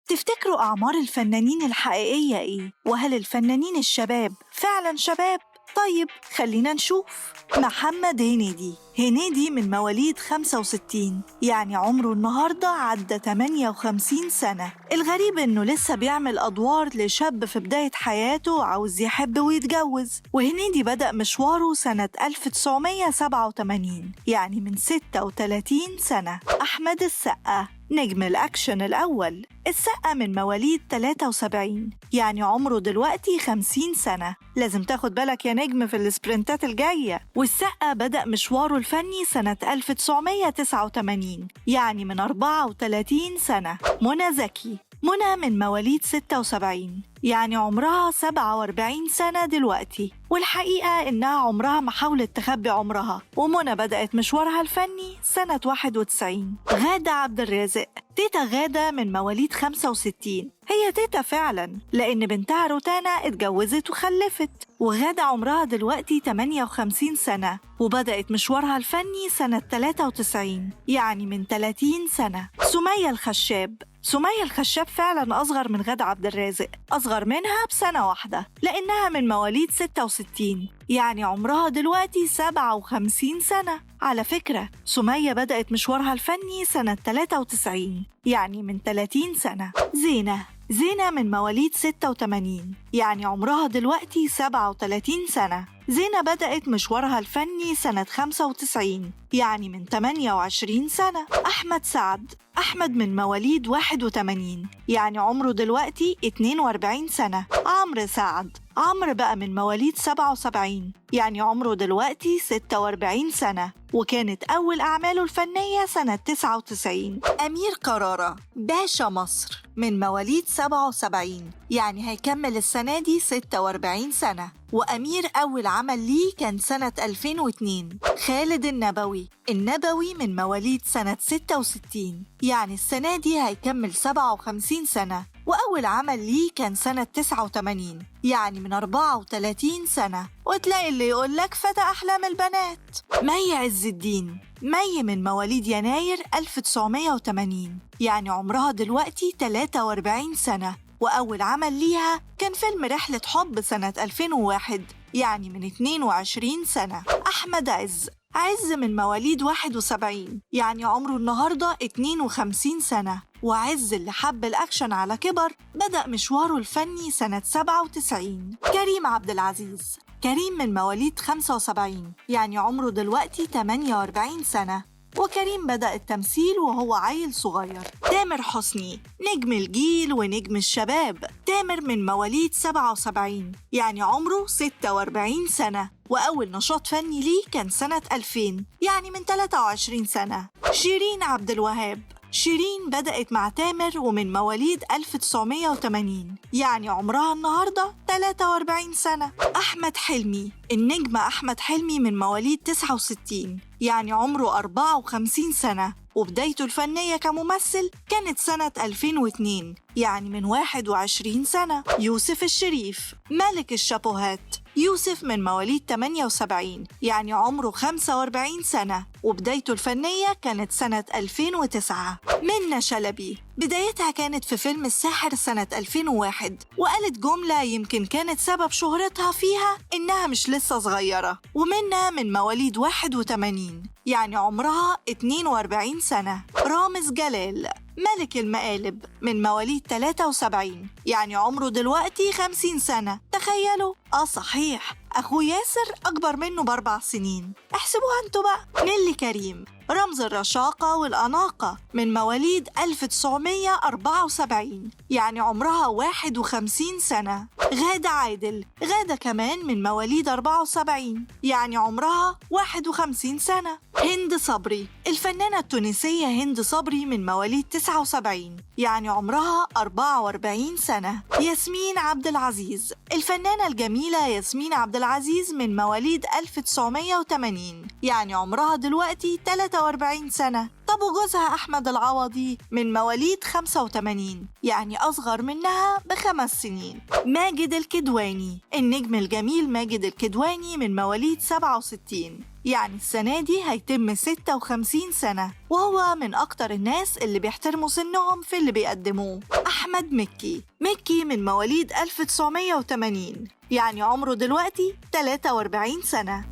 تفتكروا أعمار الفنانين الحقيقية إيه؟ وهل الفنانين الشباب فعلا شباب؟ طيب خلينا نشوف. محمد هنيدي. هنيدي من مواليد 65، يعني عمره النهاردة عدى 58 سنة. الغريب إنه لسه بيعمل أدوار لشاب في بداية حياته عاوز يحب ويتجوز. وهنيدي بدأ مشواره سنة 1987، يعني من 36 سنة. أحمد السقا نجم الأكشن الأول. السقا من مواليد 73، يعني عمره دلوقتي 50 سنة. لازم تاخد بالك يا نجم في السبرنتات الجاية. والسقا بدأ مشواره الفني سنة 1989، يعني من 34 سنة. منى زكي. منى من مواليد 76، يعني عمرها 47 سنة دلوقتي. والحقيقة إنها عمرها ما حاولت تخبي عمرها، ومنى بدأت مشوارها الفني سنة 91. غادة عبد الرازق. تيتا غادة من مواليد 65، هي تيتا فعلا لأن بنتها روتانا اتجوزت وخلفت. وغادة عمرها دلوقتي 58 سنة، وبدأت مشوارها الفني سنة 93، يعني من 30 سنة. سمية الخشاب. سمية الخشاب فعلا أصغر من غادة عبد الرازق، أصغر منها بسنة واحدة لأنها من مواليد 66، يعني عمرها دلوقتي 57 سنة. على فكرة سمية بدأت مشوارها الفني سنة 93، يعني من 30 سنة. زينة. زينة من مواليد 86، يعني عمرها دلوقتي 37 سنة. زينة بدأت مشوارها الفني سنة 95، يعني من 28 سنة. أحمد سعد. أحمد من مواليد 81، يعني عمره دلوقتي 42 سنة. عمرو سعد. عمرو بقى من مواليد 77، يعني عمره دلوقتي 46 سنة، وكانت أول أعماله الفنية سنة 99. أمير كرارة باشا مصر من مواليد 77، يعني هيكمل السنة دي 46 سنة. وأمير أول عمل ليه كان سنة 2002. خالد النبوي. النبوي من مواليد سنة 66، يعني السنة دي هيكمل 57 سنة، وأول عمل ليه كان سنة 89، يعني من 34 سنة. وتلاقي اللي يقولك فتى أحلام البنات. مي عز الدين. مي من مواليد يناير 1980، يعني عمرها دلوقتي 43 سنة، وأول عمل ليها كان فيلم رحلة حب سنة 2001، يعني من 22 سنة. أحمد عز. عز من مواليد 71، يعني عمره النهاردة 52 سنة. وعز اللي حب الأكشن على كبر بدأ مشواره الفني سنة 97. كريم عبد العزيز. كريم من مواليد 75، يعني عمره دلوقتي 48 سنة، وكريم بدأ التمثيل وهو عيل صغير. تامر حسني نجم الجيل ونجم الشباب. تامر من مواليد 77، يعني عمره 46 سنة، وأول نشاط فني ليه كان سنة 2000، يعني من 23 سنة. شيرين عبد الوهاب. شيرين بدأت مع تامر ومن مواليد 1980، يعني عمرها النهاردة 43 سنة. أحمد حلمي. النجم أحمد حلمي من مواليد 69، يعني عمره 54 سنة، وبدايته الفنية كممثل كانت سنة 2002، يعني من 21 سنة. يوسف الشريف ملك الشابوهات. يوسف من مواليد 78، يعني عمره 45 سنة، وبدايته الفنية كانت سنة 2009. منة شلبي بدايتها كانت في فيلم الساحر سنة 2001، وقالت جملة يمكن كانت سبب شهرتها فيها إنها مش لسه صغيرة. ومنة من مواليد 81، يعني عمرها 42 سنة. رامز جلال ملك المقالب من مواليد 73، يعني عمره دلوقتي 50 سنة. تخيلوا، صحيح أخو ياسر أكبر منه ب4 سنين، احسبوها انتوا بقى. نيلي كريم رمز الرشاقة والأناقة من مواليد 1974، يعني عمرها 51 سنة. غادة عادل. غادة كمان من مواليد 74، يعني عمرها 51 سنة. هند صبري. الفنانة التونسية هند صبري من مواليد 79، يعني عمرها 44 سنة. ياسمين عبد العزيز. الفنانة الجميلة ياسمين عبد العزيز من مواليد 1980، يعني عمرها دلوقتي 43 سنة. طب وجوزها أحمد العوضي من مواليد 85، يعني أصغر منها ب5 سنين. ماجد الكدواني. النجم الجميل ماجد الكدواني من مواليد 67، يعني السنة دي هيتم 56 سنة، وهو من أكتر الناس اللي بيحترموا سنهم في اللي بيقدموه. أحمد مكي، مكي من مواليد 1980، يعني عمره دلوقتي 43 سنة.